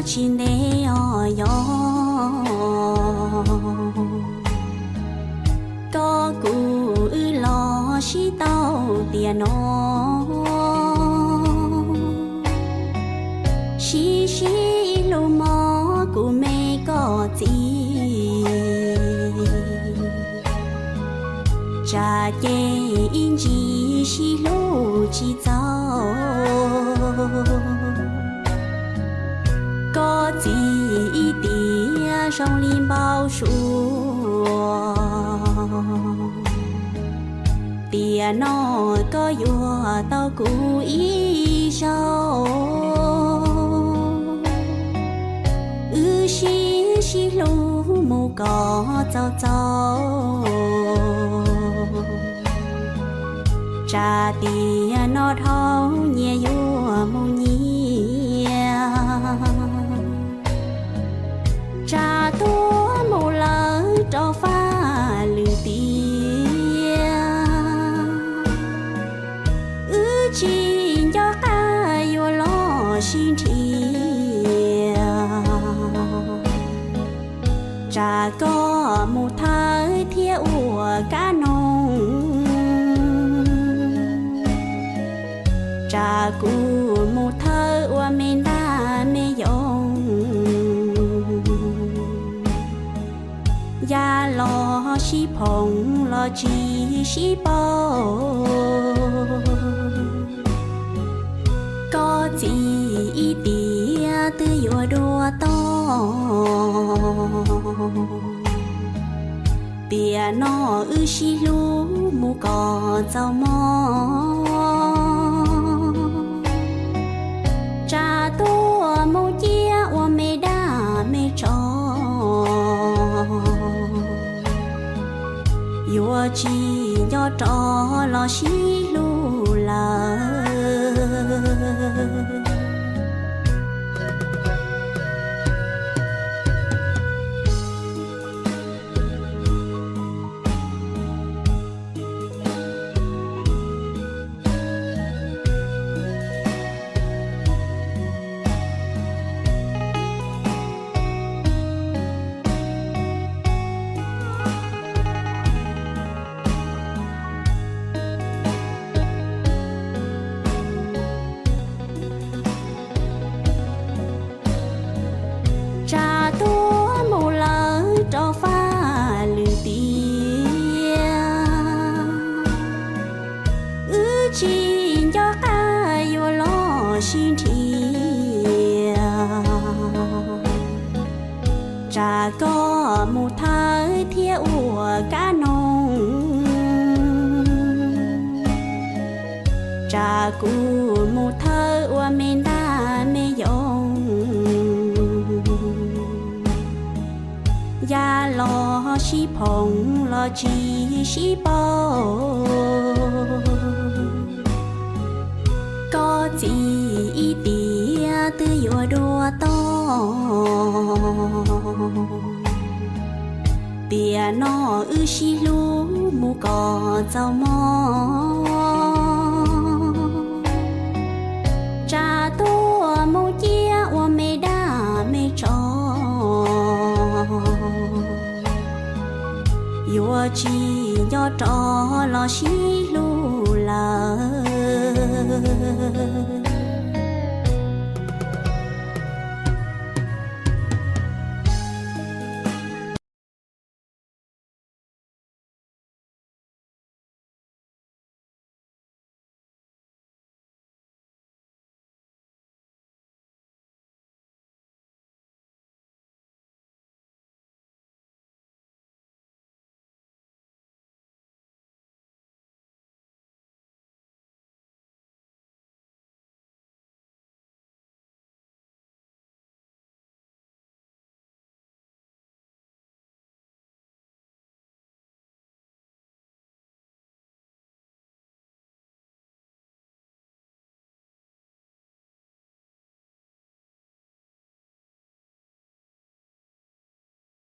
Tsis ntev os yog, koj kuv wb los sib tau tiam no, sib sib hlub mog kuv me koj txiv. Tsam ces ib ntsis sib hlub tsis txaus, koj txiv ib tiam zoo li npau suav. Tiam no koj yuav tau kuv ib zaug, wb sib sib hlub mus kom txaus txaus. Tsam tiam no dhau nyias yuav mus nyias, tsam tuag mus lawm rau faj lwm tiam. Wb tsis nco qab yuav los sib nrhiav, tsam koj mus thawj thiab ua kab noog, tsam kuv mus thawj ua me ntaj me yoov. Yam los sib phoom los tsis sib paub, koj txiv ib tiam twb yuav dua toj. Tiam no wb sib hlub mus kom txaus mog, tsam tuag mus ciaj ua me dab me tsov, yuav tsis nco rov los sib hlub lawm. Tsam tuag mus lawm rau faj lwm tiam, wb tsis nco qab yuav los sib nrhiav, tsam koj mus thawj thiab ua kab noog, tsam kuv mus thawj ua me ntaj me yoov. Yam los sib phoom los tsis sib paub, koj txiv ib tiam twb yuav dua toj. Tiam no wb sib hlub mus kom txaus mog, tsam tuag mus ciaj ua me dab me tsov, yuav tsis nco rov los sib